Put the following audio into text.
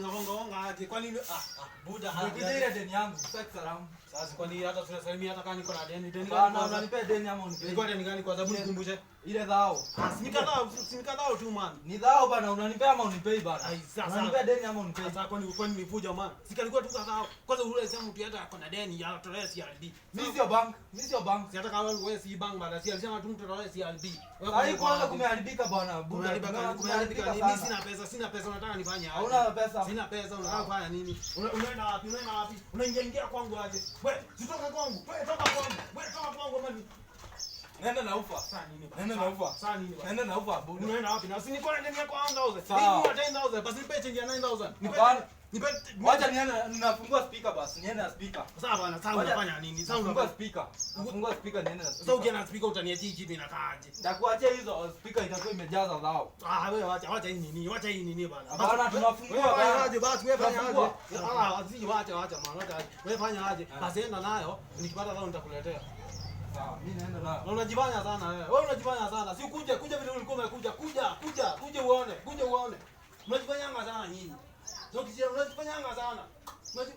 Unahonga honga aje? Kwani buda Nimekuja ile deni yangu, sitaki salamu. Sasa kwani hata tunasalimia hata kama niko na deni. Deni gani Bana, kwanza? unanipea deni ama unipei? Nilikuwa deni gani kwanza? Hebu nikumbushe. Ile dhao. Ah, si nikadhao, si nikadhao tu man. Ni dhao bana, unanipea ama unipei bana? Ai, sasa. Unanipea deni ama unipei? Sasa kwani nivuja man? Sikalikuwa tu kadhao. Kwanza ule sema mtu hata ako na deni ya tolee CRB. Mimi sio bank, mimi sio bank. Si hata kama wewe si bank bana, si alisema tu mtu atolee CRB. Wewe Sasa kwanza kumeharibika bwana, buda. kumeharibika, kumeharibika. Mimi sina pesa, sina pesa, unataka nifanye aje? Hauna pesa. Sina pesa, unataka kufanya nini? Unaenda wapi? Unaenda wapi? Unaingia ingia kwangu aje? Wewe, sitoka kwangu. Wewe toka kwangu. Wewe toka kwangu ama ni Nenda na ufa. Saa nini bana? Nenda na ufa. Saa nini bana? Nenda na ufa buda. Unaenda wapi? Na si niko na deni yako 1000. Sawa. Hii ni 10,000. Basi nipe change ya 9,000. Nipe. Hapana. Nipe. Wacha niende, ninafungua speaker basi, niende na speaker. Sasa bana, sasa Wacha- unafanya nini? Sasa Nafungua unafanya. speaker. Nafungua speaker niende na Sasa speaker. ukienda na speaker utaniachia hii kitu inakaaje? Nitakuachia hizo speaker itakuwa imejaza dhao. Ah, wewe wacha wacha hii nini? Wacha hii nini bana. Hapana, Basi, tunafungua wewe fanya bana. aje basi, wewe fanya aje? Tunafungua. Ah, si wacha wacha man, wacha aje. Wewe fanya aje? Basi enda nayo, nikipata dhao nitakuletea. Sawa, mimi naenda nayo. Na unajifanya sana wewe. Wewe unajifanya sana. Si kuja kuja vile ulikuwa umekuja. Kuja, kuja, kuja uone, kuja uone. Unajifanyanga sana nyinyi. Sio kijana, unajifanyanga sana. Unaji